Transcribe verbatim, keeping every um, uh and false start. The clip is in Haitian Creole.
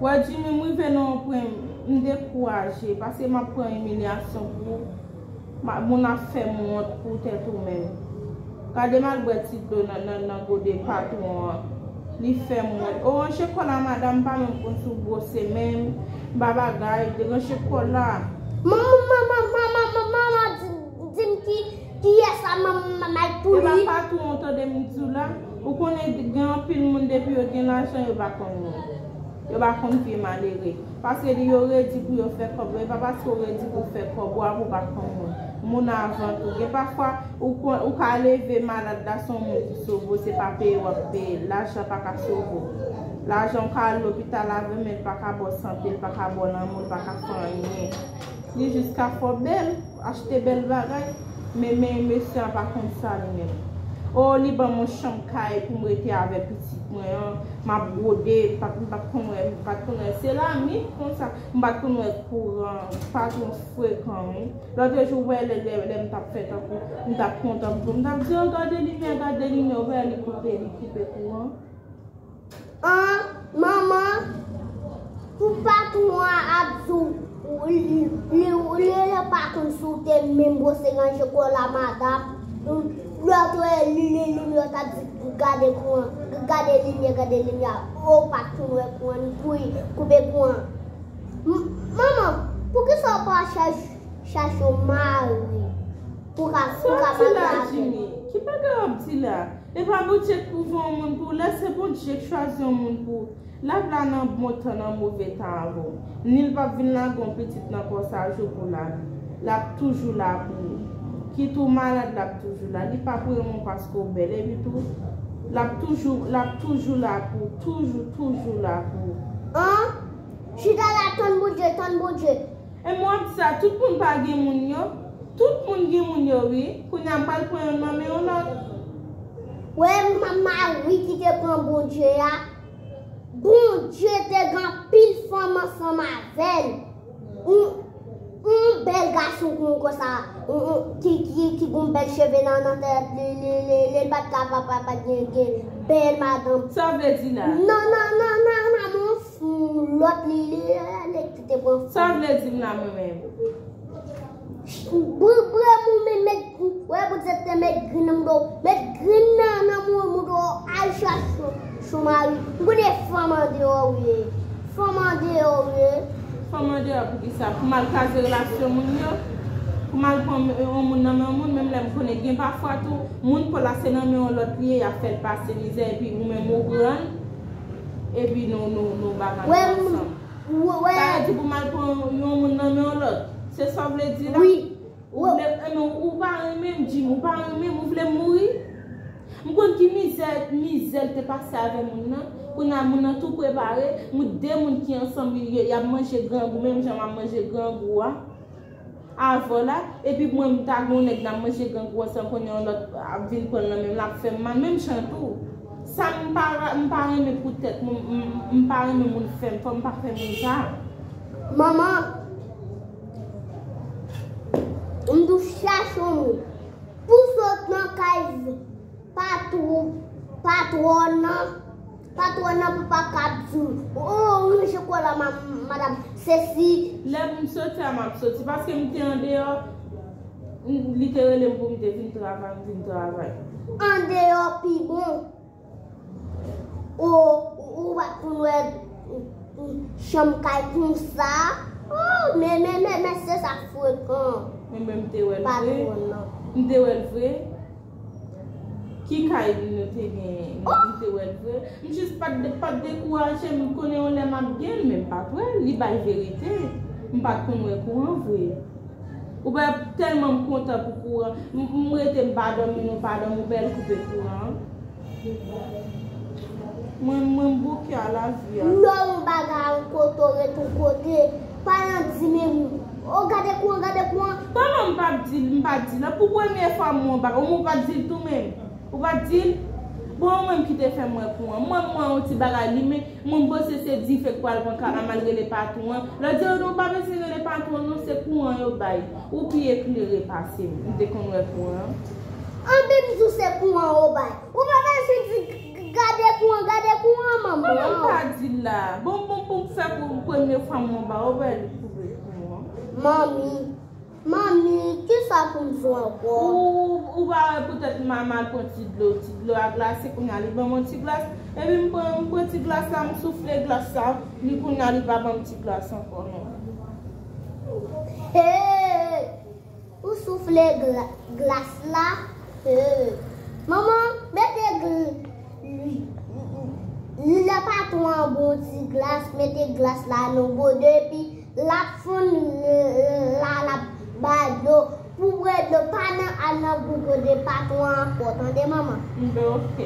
Wè, Jimmy, m rive nan yon pwen, m dekouraje, paske m ap pran imilyasyon pou ma- moun ap fè m wont pou tèt ou menm. Gade m al bwè ti dlo nan, nan, nan gode patwon an. Li fè m wont. O, ranje kò la, madanm, m pa menm konn si w bwose men m, m pa bagay, de ranje kò la. Manman, manman, manman, manman, di, di m ki, kiyès la, manman, manman, pou li. E pa patwon w tande m di w la. Ou konnen gen anpil moun depi yo gen lajan, yo pa konn wont. Yo pa konn vye malere. Paske li yo redi pou yo fè kòb. E pa paske w redi pou w fè kòb ou a pou w pa konn moun. Moun avan tou. Gen pafwa, ou, kon- ou ka leve malad la, se yon moun ki sove w, se pa peye w ap peye l. Lajan pa ka sove w. Lajan w ka al lopital avè l, men l pa ka ba w sante, l pa ka ba w lanmou, l pa ka fè anyen. Li jis ka fè w bèl, achte bèl bagay, men, men mesye a pa konn sa li menm. O, li ban m yon chanm kay pou m rete avè pitit mwen an, m ap gwode, m pa t, m pa t konn wè, m pa t konn wè seramik konsa, m pa t konn wè kouran, patwon frekan, wi. Lòt jou, wè, lè, lè, lè m t ap fè tankou, m t ap kontan pou m t ap di, o, gade limyè, gade limyè, wè, li koupe, li koupe kouran. An, manman, pou patwon an ap di w, li, li, li, li pa konn si w te menm bwose ranje kò la, madanm. Lòt wè, li, li, li, li, t ap di, gade kouran, gade limyè, gade limyè. O, pa t konn wè kouran, li kouri, koupe kouran. M- Manman, poukisa w pa chache, chache yon mari pou ka, pou ka marye avè m? Sa w ap di la, Jimmy? Ki bagay w ap di la? E pa Bondye k twouve yon moun pou w, lè se Bondye k chwazi yon moun pou w. L ap la nan bon tan, nan move tan avè w. Ni l p ap vin lage yon pitit nan kò sa jou pou lavi. L ap toujou la pou ou. Kit ou malad, l ap toujou la. Li p ap renmen w paske w bèl. Epi tou, l ap toujou, l ap toujou la pou ou. Toujou, toujou la pou ou. An? Chita la, tann Bondye, tann Bondye. E mwen ap di sa, tout moun pa gen moun yo. Tout moun gen moun yo, wi. Kounye a, m pral pran youn nan men yon lòt. Wè, ma- mari ki te pran Bondye a, Bondye te gen anpil fanm ansanm avè l. Yon, yon bèl gason kon konsa, yon, yon, ki, ki, ki gon bèl cheve nan, nan tèt li, li, li, li, li pa t ka pa, pa, pa gen, gen bèl madanm. Sa w vle di la? Non, non, non, non, non, yon lòt li, li, li, li ki te pran fanm. Sa w vle di m la, mwen menm? Bre, bre, mwen menm, met, wè, pou se te met grenn nan mouda w, met grenn nan, nan mou- mouda w, al chache yon mari. M konnen fanm andeyò w ye. Fanm andeyò w ye. Fanm andeyò poukisa? Pou m al kraze relasyon moun yo? Pou m al pran yon moun nan men yon moun, menm lè m konnen gen pafwa tou, moun pa w la se nan men yon lòt li ye, y ap fè l pase mizè, epi ou menm ou pran l, epi nou, nou, nou bagay ansanm. Sa vle di pou m al pran yon moun nan men yon lòt? Se sa w vle di la? Wi. Ou vle, enben, ou pa renmen m, Jim, ou pa renmen m, ou vle m mouri? M konn ki mizè, mizè l te pase avè moun nan. Kounye a, moun nan tou prepare, m de moun ki ansanm, y, y ap manje grangou, menm jan m ap manje grangou a. Avè w la, epi mwen, m ta gen yon nèg n ap manje grangou ansanm, kounye a, yon lòt ap vin pran l nan men m, l ap fè m mal, menm jan tou. Sa m pa, m pa renmen pou tèt mwen, m, m, m pa renmen moun fè m, fò m pa fè moun sa. Manman, m tou chache yon moun pou sot nan kay patwon, patwòn nan, patwòn nan pou pa ka ap di w, o, ranje kò la, ma- madanm, se si. Lè m soti a, m ap soti, paske m te andeyò, m- li te rele m pou m te vin travay, m vin travay. Andeyò pi bon. Ou, ou pa t konn wè chanm kay konsa. Oh, men, men, men, men se sa frekan. Men, men m te wè l vre. Patwòn nan. M te wè l vre. Ki kay nou te gen, m te wè l vre. M jis pa t, pa t dekouraje, m konnen yon lè m ap gen l, men m pa t wè l. Li bay verite. M pa t konn wè kouran vre. Ou pa tèlman m kontan pou kouran. M, m rete m pa dòmi, nou pa dòmi, ou bèl koupe kouran an. Mwen, mwen m bouke a lavi a. Lè yon bagay yon kote, ou ret yon kote, pa nan di menm, o, gade kouran, gade kouran. Kòman m p ap di l, m pa di l? Pou premye fwa m wè yon bagay, ou pa di l tou menm? Ou pa di l? Bon, ou menm ki te fè m wè kouran. Mwen, mwen, yon ti bagay limen, mwen, m panse se dife k pral pran kay la, m al rele patwon an. Lè di yo, non, ou pa bezwen rele patwon an, non, se kouran yo bay. Ou pi eklere pase m. M te konn wè kouran an. Anben, m di w se kouran yo bay. Ou pa bezwen di, g- g- Gade kou an, gade kou an, manman. Kòman m pa di l la? Bon, bon, pou m fè pou premye fwa mwen ba ou bèl pou bèl kou an. Manmi, manmi, kisa pou m fè ankò? Ou ou pa wè poutèt m al pran ti dlo, ti dlo a glase, kounye a li ban mwen ti glas. Epi m pran m pran ti glas la, m soufle glas la, li kounye a li pa ban m ti glas ankò non. Hey! Ou soufle gla- glas la? Hey! Manman, mete gl- li- li- lè patwon an bon ti glas, mete glas la nan gode, epi l ap fonn la, l ap bay dlo. Pou bwè dlo, pa nan al nan gou gode patwon an ankò, tande manman? Mbe ok.